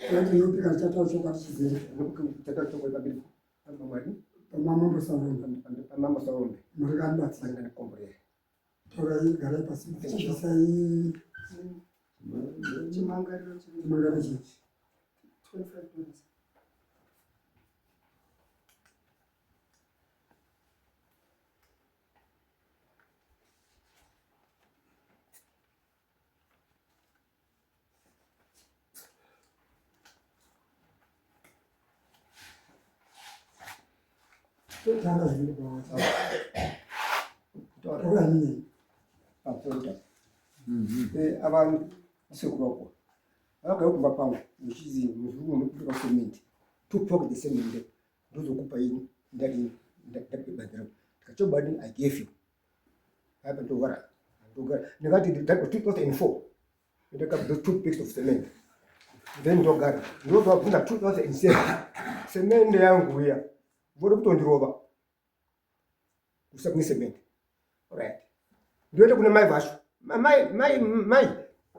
Ndinopika ndichataura chokwadi chizere. Ndinopika chokwadi pamberi paMwari. Pamambo Saurombe. Pamambo Saurombe. Mwari ngaandibatsire. Mwari ngaandikomborere. Torai garai pasi. Chisai chimangariro chimangariro chichi. 25 dollars. Totanga zviri Taura nini? Pamusoro Ava sekuru wako vakauya kumba kwangu muchizi muzukuru unokutora cement two pocket the cement ndozokupa ini ndadini ndakubhadhara ndikachobadini I gave you apa ndogara ndogara ndakati that was 2004 ndakabva two picks of cement then ndogara ndozvabvunza 2007 cement yangu iya vode kutondirova kusa kune cement right ndoenda kuna mai vacho mai mai mai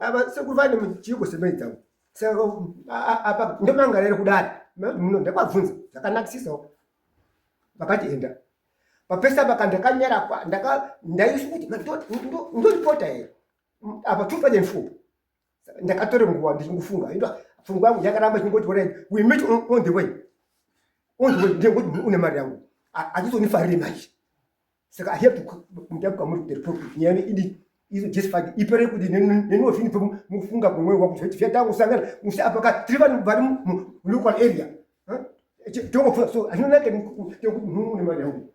ava sekuru vane chiiko cement dzangu saka apa ndomangarere kudari muno ndakavabvunza zvakanakisisawo vakati enda Papesa apa ndakanyara kwa ndaka ndaisu kuti ndoripota here apa 2004 ndakatore nguva ndichingofunga ndo pfungwa yangu yakaramba ichingoti alright we meet on the way on the way ndengoti une mari yangu achizonifarire manje saka i have to ndakuka muri kuti report kuti nyaya idi izo just fight ipere kuti neniwo zvini mufunga kumwe wako zvati zvatangusangana musi apa ka tiri vanhu vari mu local area tongopfuura so hazvinonake nekuti munhu une mari yangu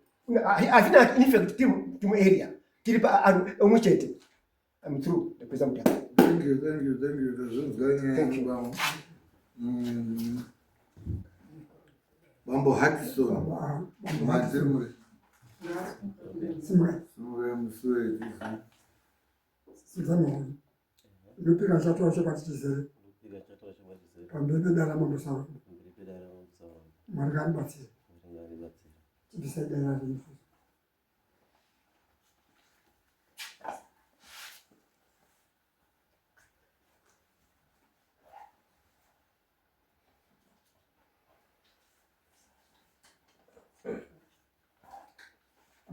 hazvina in fact tiri muarea tiri paanhu omwe chete I'm through ndapedza mudhara. Thank you, thank you, thank you. Tazvinzwa nyaya bambo. Bambo Hudson. Matiri muri. Simukai. Simukai musuwe tizwi. Sidzana. Ndopika chatora chokwadi chizere. Pamberi pedare ramambo Sauro. Mwari ngaandibatsire. Chibvisai dare renyu.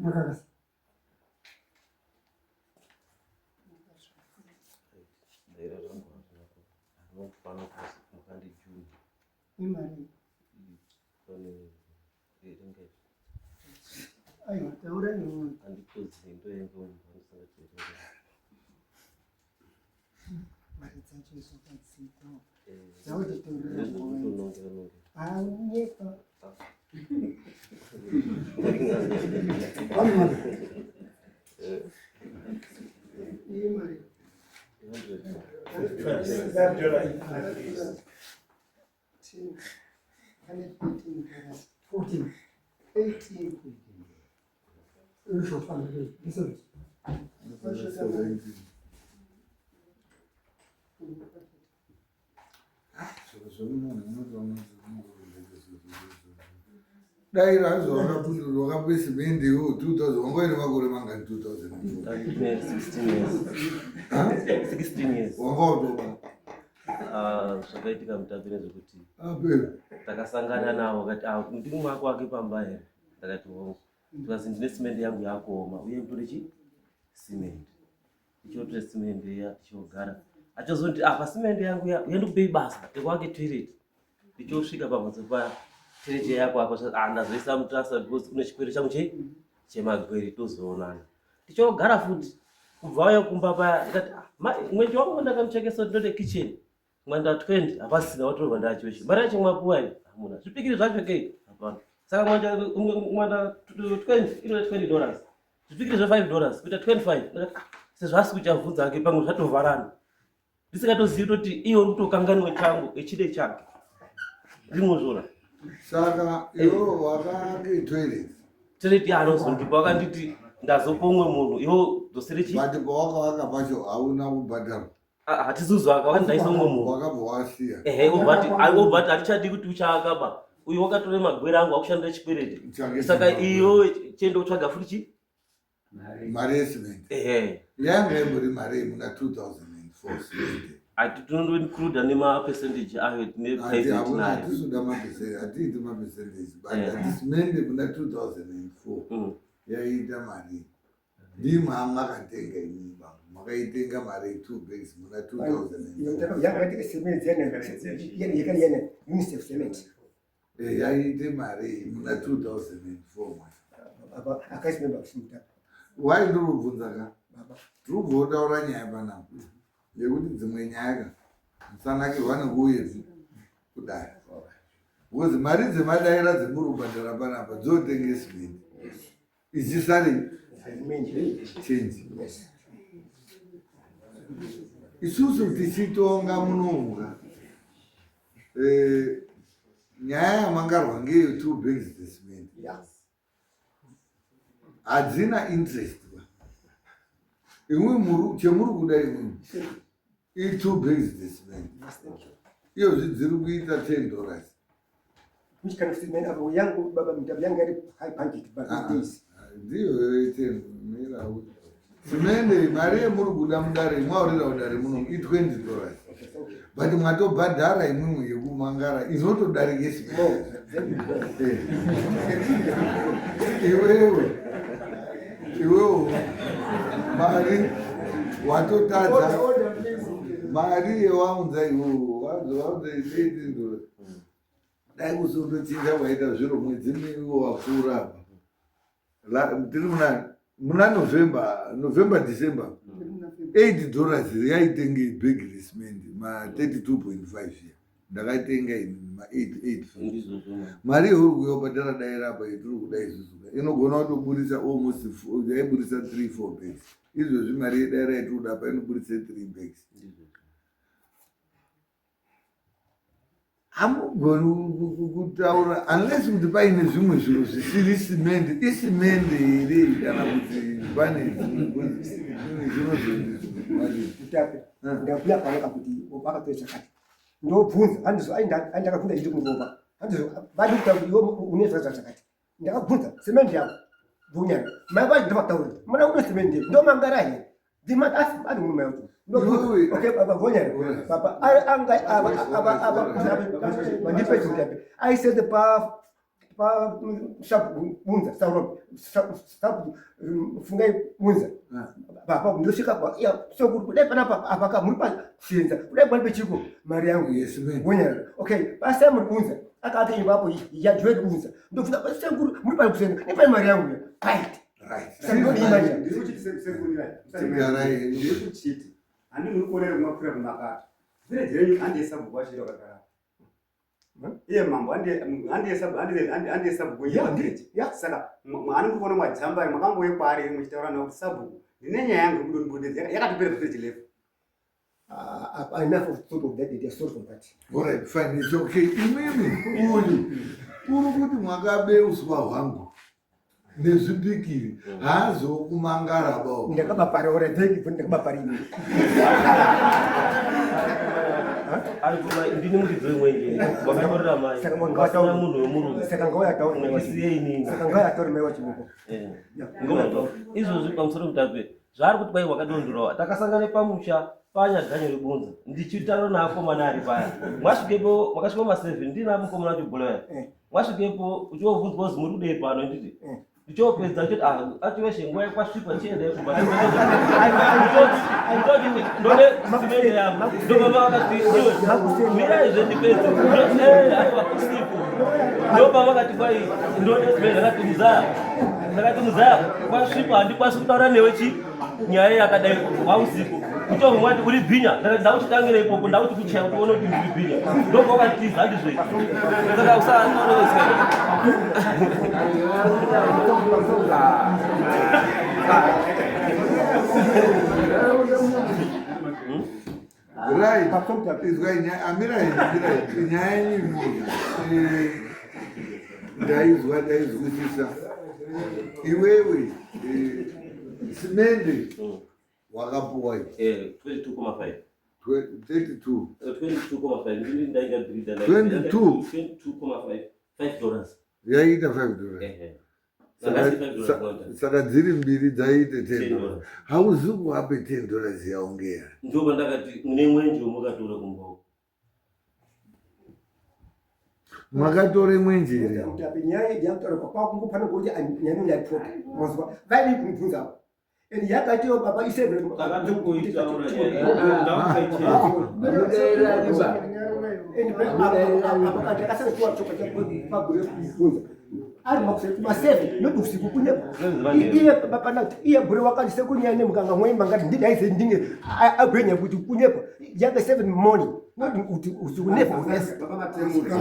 Makakasi. Aiwa, taura newe. Mari dzacho izvakadzika. Dzautotorera nguva. Anyepa. Iyi mari. 14. 18. Short family. Listen. Dai razvo wakapundurwa wakapiwa simende iwewe 2000 wanga uine makore mangani 2004? 16 years. Wanga watoba. Ah, zvakaitika mutapi nezvekuti Ah, babe. takasangana navo vakati ah, ndini mwako wake pamba here ndakati hongu tikazi ndine simende yangu yakuoma uye mutore chi simende tichiotora simende iya tichiogara achozoti apa simende yangu ya uye ndikupei basa tekuake toilet ndichosvika pamhatso paya toilet yako apa ah, ndazoisa mutasa because une chikwere changu chei chemagwere tozoonana tichogara futi kubva auya kumba paya ndikati ah, mwenje wangu ndakamuchekesa kuti ndode kitchen mwanda 20 hapasina watorwa ndachiweshe mari yacho mwapuwa iyo hamuna zvipikiri zvacho kei hapana saka mwanda mwanda 20 inoda 20 dollars zvipikiri zve 5 dollars kuita 25 ndikati ah, sezvo asi kuchavhunza hake pamwe zvatovharana ndisingatozivi kutoti iye uri kutokanganwe changu echide chake ndimozvona Saka iwe wakaake toilet. Toilet yaanozondipa wakanditi ndazopa umwe munhu iwo dzosere chi But pawakavaka pacho hauna kubhadharwa. Ah, hatizuzwaka wakati ndaisa umwe munhu Wakabva wasiya. ehe obva ati obva ati hatichadi kuti uchaaka ba uyu wakatora magwere angu akushandira chikwereti Chake saka chimagwere. iwe chienda utsvaga futi chi Mari yecement. Ehe. Yanga imbori mari yemuna 2004 cement. Ati tinondo-includa nemapercentage ayo neprice yatinayo. Hatisuda mapercentage, hatiiti mapercentage, but ati simende muna 2004 yaiita mari. Ndimwe amakatenga imimi bambo, makaitenga mari 2 bags muna 2004. Yanga cement yana yana UNICEF cement. Yaiite mari muna 2004 mwana. Baba akaisi member kusimuta. Why ndiri kubvunza ka? Baba. Tiri kubva nyaya panapa yekuti dzimwe nyaya ka musanakirwa nekuuye kudai. Because mari dzemadaira dzemuri kubhadhara panapa dzotenge simende. Ichisare change. Isusu tichitonga munomuka nyaya yamangarwa ngeyo 2 bags dzecement hadzina interest ba. Imwe chemuri kuda imwe i2 bags dzecement iyozvi dziri kuita 10 dollars. Which kind of cement? Abo yangu baba mtabu yangu yari high budget but these days. Ndiyo 10 mira. Simende mari yemuri kuda mudare mwaurira kudare muno i20 dollars. But mwatobhadhara imwimwe yekumangara inotodarike simende. Iwewe iwewe mari watotadza mari yewaunza iwewe waunza 18 dollars. Dai kuzondochinja kwaita zviro mwedzi miwo wapfuura apa. Tiri muna November December 8 dollars yaitenge bag recement ma 32.5 ya ndakatenga ini ma 8 8. Mari yeuri kuyobhadhara dai rapa yetiri kuda isusu inogona kutoburitsa almost yaiburitsa 3 4 bags. Izvozvi mari yedaira yetiri kuda apa inoburitsa 3 bags. Hamugoni kutaura unless kuti paine zvimwe zviro zvisiri simende. Isimende here kana kuti pane dzimwe zvinozonzi Mutape ndakuya panoka kuti wakatora chakati. Ndobvunza handizvo ndakabvunza ichiri kundova. Handizvo vadi kutaura kuti iwe une zvakati zvakati. Ndakabvunza cement yako. Bvunyana. Mai vacho ndovataura. Muna une cement ndomangara here? Ndima asi ari murume wacho. Ndobvunza. Okay baba bvunyana. Baba anga ava ava ava mandipe chimutape. I said pa pa sharp bunza sauro sharp fungai bunza. Baba ndosvika pa ya so kudai panapa apa ka muri pakusenza kudai pari pechiko mari yangu. Yes man. Bvunyana. Okay pasa muri bunza akati ipapo ya joy bunza. Ndobvunza pasekuru muri pari kusenza nipai mari yangu ya. Right. Right. Saka ndodii manje? Ndiri kuchiti sekuru Tigarai. Ndiri kuchiti handi muri kuonera kumakwira kumakata. Village renyu handiye sabhuku wacho wakagara. Iye mambo handiye sabhuku handiye sabhuku Yeah, village. yeah. Saka hani muri kuona mwajamba makangouye kwaari ere muchitaura nawo kuti sabhuku ndine nyaya yangu yekudondibondedza yakatopera village level. Enough of thought of that, they are sorry for that. Alright, fine, it's okay. Imimi uyu uri kuti mwakabeuswa hwangu nezvipikiri haazokumangara bao. Ndakabapara ora thank you ndakabapara ini. Ari kuma ndini muridzi wemwenje wakatorera mai Saka wasina munhu wemurume. Saka ngauya ataure mai wacho. Ndisiyei inini. Saka ngauya ataure mai wacho muko. Ngoma izvozvi pamusoro mutape zvaari kuti kwai wakadondorowa takasangana pamusha panyadhanyo rebunza ndichitaura naakomana ari paya mwasvikepo mwakasvika ma7 ndina mukomana wacho bholoya mwasvikepo uchiobvunzwa kuzi muri kudei pano nditi ndichopedza ndichoti ah achiweshe nguva yakwasvikwa chiendai kumba ndoti ndode simende yangu ndobaba vakati iwe miraizve ndipedze aiwa usiku ndobaba vakati kwai ndode simende ndakati muzaya ndakati muzaya kwasvikwa handikwanisi kutaura newe chi nyaya yakadai wausiku kutomwe wati uri bhinya ndakati ndakuchitangira ipopo ndakuti kuchaya kuti uone kuti ndiri bhinya ndobva wakatiza handizve saka usaoneseka. Right. Izwai nyaya amirai mirai nyaya yenyu imoyo. Ndaizwa ndaizwisisa. Iwewe simende wakapuwa iyi. 22,5 32. 22,5 ndini ndainga bhiridha 22. 22,5 5 dollars. Yaita 5 dollars. Ehe. Saka dziri mbiri dzaiite 10 dollars. Hauzi kuvape 10 dollars yaongera. Ndipo pandakati mune mwenje wamakatora kumba uko. Makatore mwenje here? Nyaya yakutaura kwakungopana kuti nyaya ndaipota. Mazwa vaidi kumubvunza. And yakatiyo baba iseve. Ari not usiku kunyepa. Iye baba iye bure wakati sekunyanya mukanga mwaimba ngati ndidaise ndinge abwenya kuti kunyepa. Yaka 7 morning. Not kuti usiku never. Yes. Baba Matemura.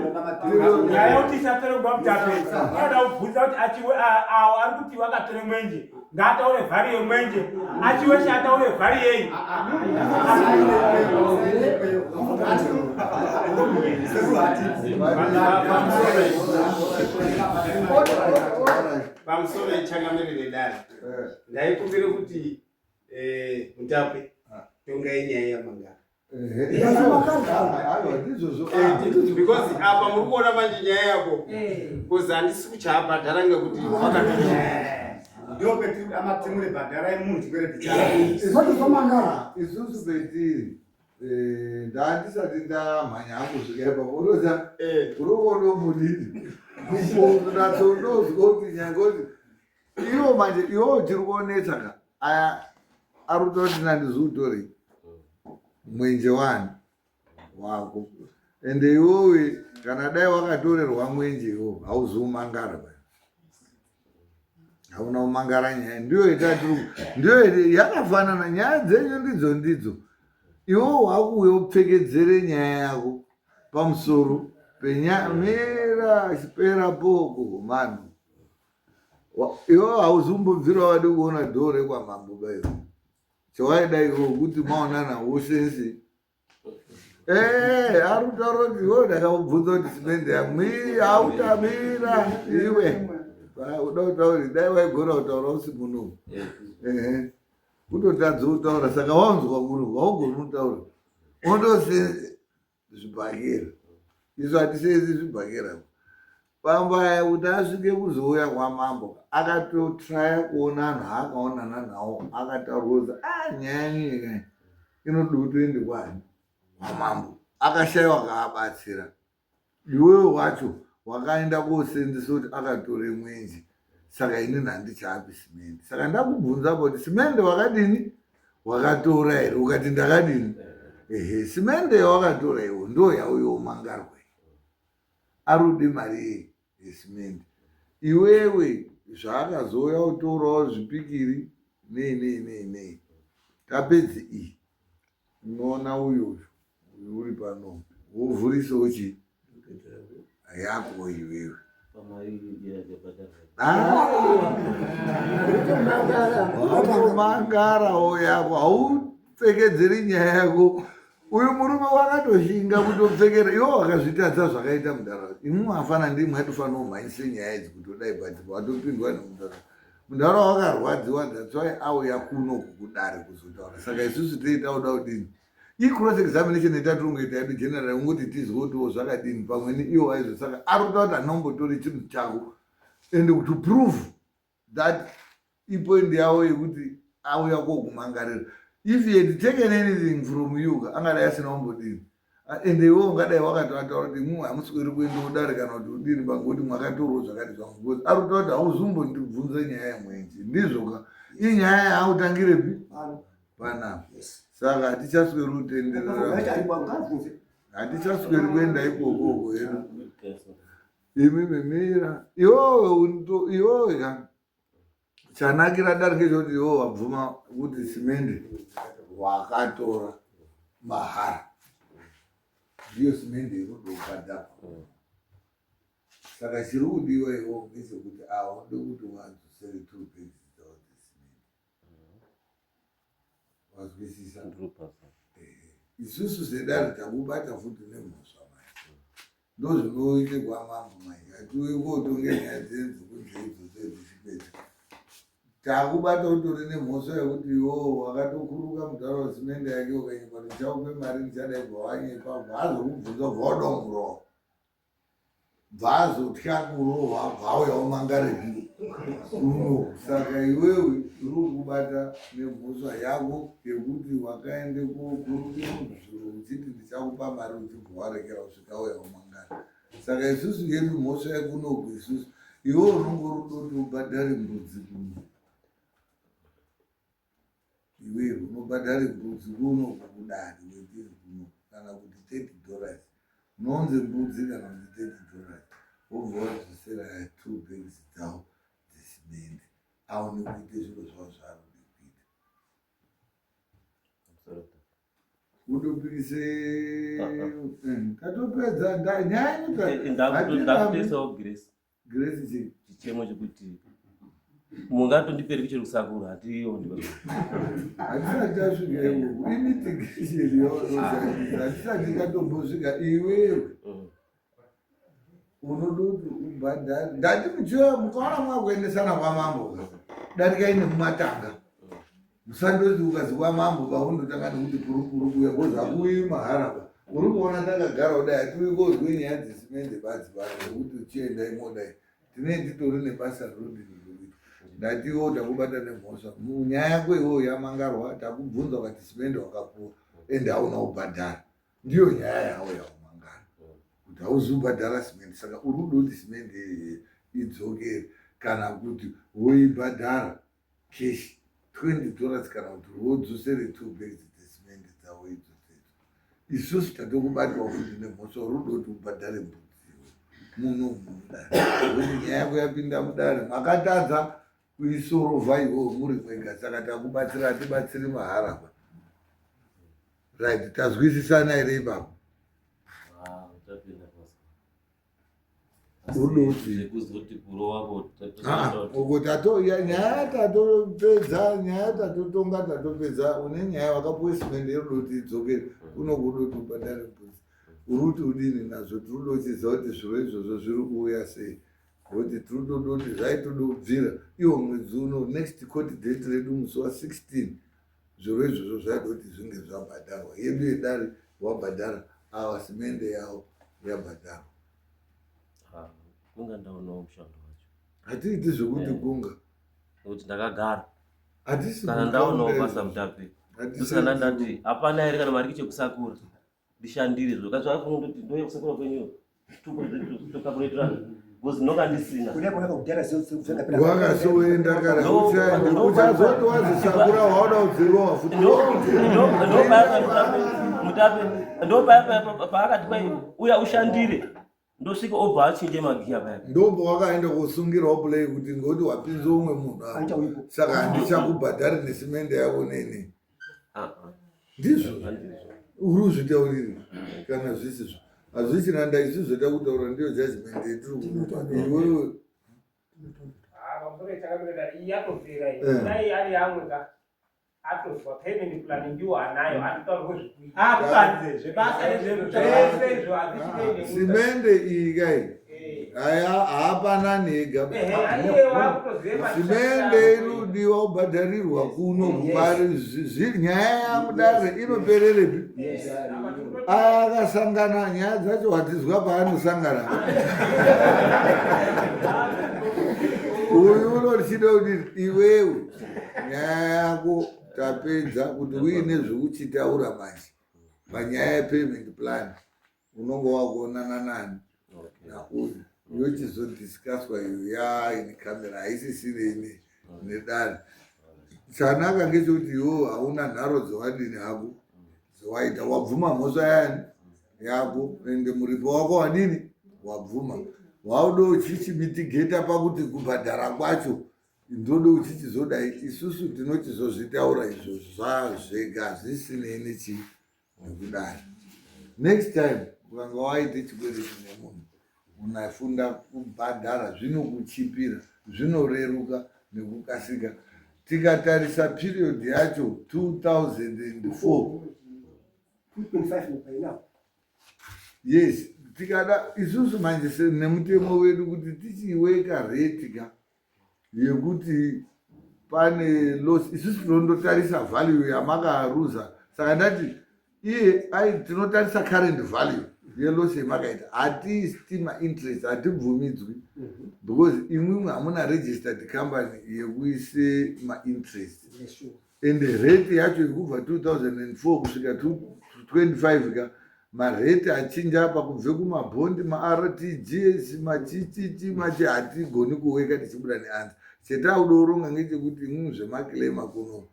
Baba Matemura. Nyaya yekuti isatore kubva mutape inoda kubvunza kuti achiwe awo ari kuti wakatore mwenje ngaataure vhari yemwenje achiweshe ataure vhari yeyi. Pamusoro ichangamire nedare, ndaikumbira kuti mutape tongai nyaya yamangara. Because apa muri kuona manje nyaya yako, because handisi kuchaabhadhara ngekuti wakatora. Ndopetiri amatemure bhadharai munhu chikwereti chake. Isusu petiri ndandisati ndamhanya hangu kusvika ipapo unoziva urokonomudini kunatsondozwa kuti nyange kuti iwo manje iwo chiri kuonetsa ka aya ari kutoti nandizviutori mwenje wani wako ende iwowe kana dai wakatorerwa mwenje iwo hauziumangara ba hauna umangara nyaya ndiyo itatiri ndiyo yakafanana nyaya dzenyu ndidzo ndidzo iwo wakuuya upfekedzere nyaya yako pamusoro penyaya mira chipera poko manu iwo hauzumbobvira wadi kuona dhoo rekwamambo baiwo chawaida iwo kuti maonana wosense ari kutaura kuti iwe ndakakubvunza kuti simende yamwi hautamira iwe uda kutaura dai waigona kutaura usi muno ehe kutotadza kutaura saka waunzwa muno haugoni kutaura ondose zvibhakera isu hatisezi zvibhakera pamba kuti asvike kuzouya kwamambo akatotraya kuona anhu aakaonana nawo akataurwa kuti a nyaya yenyu inoda kuti uende kwani kwamambo akashayiwa kaabatsira iwewe wacho wakaenda kosenzesa kuti akatore mwenje saka inini handichaapi simende saka ndakubvunza kuti simende wakadini wakatora here ukati ndakadini ehe simende yawakatora iwo ndo yauyomangarwe ari ude mari yei yesimende iwewe zvaakazouya utorawo zvipikiri nei nei nei nei tapedzi iyi unoona uyu uyu uri pano wovhurisawo chii yako iwewe watomangarawo yako haupfekedzeri nyaya yako uyu murume wakatoshinga kutopfekera iwo wakazvitadza zvakaita mudharaunda imwe afana ndimwe atofanira kumhanyise nyaya idzi kutodai but watopindwa nemudharaunda mudharaunda wakarwadziwa that's why auya kuno kukudare kuzotaura saka isusu tei tauda kudini icross examination yetatirungoita yedu general ungoti tizwe kutiwo zvakadini pamweni iwo aizvo saka ari kuta kuti anombotori chinhu chako and to prove that ipoint yavo yekuti auya kokumangarira if he had taken anything from you angadai asina kumbodini ende iwe ungadai wakatoataura kuti imwe hamusweri kuenda kudare kana kuti udini pangoti mwakatorwa zvakati zvangu because ari kutaura kuti hauzumbondibvunza nyaya yemwenje ndizvo ka inyaya yautangirepi panapa saka hatichasweri kutenderera hatichasweri kuenda ikokoko hedu imi mimira iwowe iwowe ka chanakira dare ngechekuti iwowe wabvuma kuti simende wakatora mahara ndiyo simende inodobhadharwa saka chiri kudiwa iwo ngechekuti aode kuti wadzosere 2 bags dzavo dzesimende wazwisisa isusu sedare takubata futi nemhosva mai ndozvinoite kwamambo mai hatiuyi kotonge nyaya dzenyu dzekunze idzo dzedzichipedza takubata utori nemhosva yekuti iwowo wakatokuruka mudhara wesimende yake ukanyepa kuti ndichakupe mari ndichadai bva wanyepa bva azokubvunza bva wadomurova. Bvaazotya kurohwa bvauya omangarepi kuno. Saka iwewe uri kubata nemhosva yako yekuti wakaende kokuruke munhu zviro uchiti ndichakupa mari uchibva warekera kusvika auya omangara. Saka isusu yedu mhosva yekunoku isusu iwe unonge uri kutoti ubhadhare mbudzi kuno. Iwewe unobhadhare mbudzi kuno kudare wetiri kuno kana kuti 30 dollars unonzi mbudzi kana kuti 30 dollars wobva wadzosera two bags dzawo dzesimende aone kuite zviro zvavo zvaanode kuita kutopikise katopedza nyaya ndakutoisawo grace Grace chii? Chichemo chekuti mungatondipere kuchiri kusakura hationi. Hatisati tasvika ikoko. Imitigation yaunoshandisa hatisati tatombosvika iwewe. Unoda kuti ubhadhare. Ndati muchiuya mukaona mwakuendesana kwamambo darikai nemumatanga. Musandoti ukazi kwamambo paundotanga nekuti purupuru kuuya kozi hakuuyi mahara ba. Uri kuona takagara kudai hatiuyi kozwe nyaya dzesimende badzi pano nekuti uchienda imodai. Tinee titori nebasa rinodini rinoitwa. Ndati iwewe takubata nemhosva. Nyaya yako iwewe yamangarwa takubvunza ukati simende wakapuwa ende hauna kubhadhara. Ndiyo nyaya yawo yaumangara. Kuti hauzi kubhadhara simende saka uri kuda kuti simende idzokere kana kuti woibhadhara. Cash 20 dollars kana kuti wodzosere two bags dzesimende dzavo idzo dzedzo isusu tatokubatwa futi nemhosva uri kuda kuti ubhadhare mbudzi iwe muno mudare kuti nyaya yako yapinda mudare makatadza kuisorovha iwewe muri mwega saka takubatsira hatibatsiri mahara pa right tazwisisana here ipapo uko nyaya tatopedza nyaya tatotonga tatopedza une nyaya wakapuwe simende yerudo kuti idzokere kuno kudo kuti ubhadhare mbudzi uri kuti udini nazvo tiri kuda uchiziva kuti zviro izvozvo zviri kuuya sei ngokuti tiri kutoda kuti zvaitoda kubvira iwo mwedzi uno next court date redu musi wa 16 zviro izvozvo zvaida kuti zvinge zvabhadharwa yedu yedare wabhadhara ava simende yavo yabhadharwa ah, kunga ndaonawo mushando wacho hatiiti zvekuti eh. kunga nekuti ndakagara kana ndaonawo basa mutape ndosaka ndati hapana here kana mari kichekusakura ndishandire zvo kazi vakunondoti ndouya kusekura kwenyu tokakuretirana because ndonga ndisina wakasoenda kare uchazoti wazisakura waoda kudzirowa futi mutape ndopaakati kwai uya ushandire ndosvika obva achinje magiya paya ndopo wakaenda kosungirawo play kuti ngoti wapinza umwe munhu apo saka handichakubhadhari nesimende yako neni ah, ah. ndizvo uri uzvitauriri kana zvisizvo hazvichina nda isu zvoda kutaura ndiyo judgment yetiri kuita iwewe ah, atozwa payment plan ndiwo anayo atotaurwe zvekuita akupanze zvebasa nezvese izvo hazvisinei simende iyi kai eh. aya haapana nega simende inodiwa kubhadharirwa kuno kubari nyaya yamudare inopererepi aya akasangana nyaya dzacho hatizwa paanosangana uyu unochida kuti iwewe nyaya yako tapedza kuti uine zvekuchitaura manje panyaya yepayment plan unonge wakuonana nani nauyu yochizodiscuswa iyo yaini camera haisisirei nedare chanaka ngechekuti iwo hauna nharo dzewadini hako dzewaita wabvuma mhosva yani yako ende muripo wako wadini wabvuma wauda uchichimitigeta pakuti kubhadhara kwacho Ndoda uchichizodai isusu tinochizozvitaura izvo zvazvega zvisinei nechi nekudai next time ukanga waite chikwereti nemunhu unafunda kubhadhara zvinokuchipira zvinoreruka nekukasika tikatarisa period yacho 2004 yes tikada isusu manje nemutemo wedu kuti tichiweka rate ka yekuti pane loss isusu tinondotarisa value yamakaruza saka ndati iye ai tinotarisa current value. Yeloss yemakaita hatiisti mainterest, hatibvumidzwi because imwimwe hamuna registered company yekuise mainterest. And rate yacho yekubva 2004 kusvika 25 ka, marate achinja apa kubve kumabhondi, maRTGS, machichichi machi, hatigoni kuweka tichibuda neanswer. Chetaudoronga ngechekuti imwimwi zvemaclaima kuno,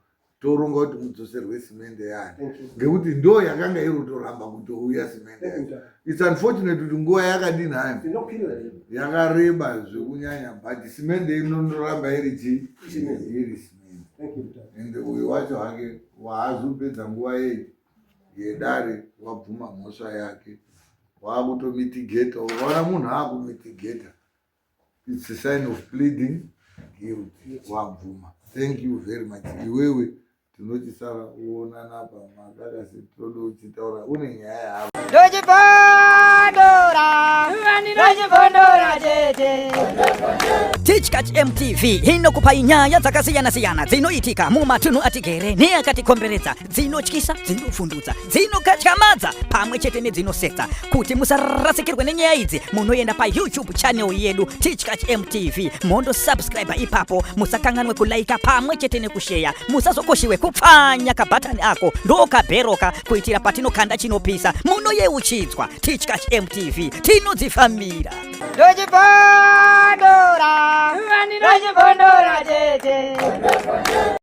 toronga kuti mudzoserwe simende yani, ngekuti ndo yakanga iri kutoramba kutouya simende yacho. It's unfortunate kuti nguva yakadini hayo yakareba zvekunyanya, but simende inondoramba iri chii, iri simende. Ende uyu wacho hake waazopedza nguva yei yedare, wabvuma mhosva yake, waakutomitigeta. Ukaona munhu aakumitigeta, it's a sign of pleading guilty, wabvuma. Thank you very much. Iwewe tinochisara kuonana pamakakasi, tode uchitaura une nyaya yavo. Ndochibondora, ndochibondora chete. Tichkach MTV inokupai nyaya dzakasiyana-siyana dzinoitika mumatunhu atigere neakatikomberedza, dzinotyisa, dzinofundutsa, dzinokatyamadza pamwe chete nedzinosetsa. Kuti musarasikirwe nenyaya idzi, munoenda paYouTube channel yedu Tichkach MTV, mondosubscribe ipapo. Musakanganwe kulaika pamwe chete nekusheya. Musazokoshiwe kupfanya kabhatani ako ndokabheroka, kuitira patinokanda chinopisa munoyeuchidzwa. Tichkach MTV, tinodzifambira. Ndochibondora, ndochibondora chete.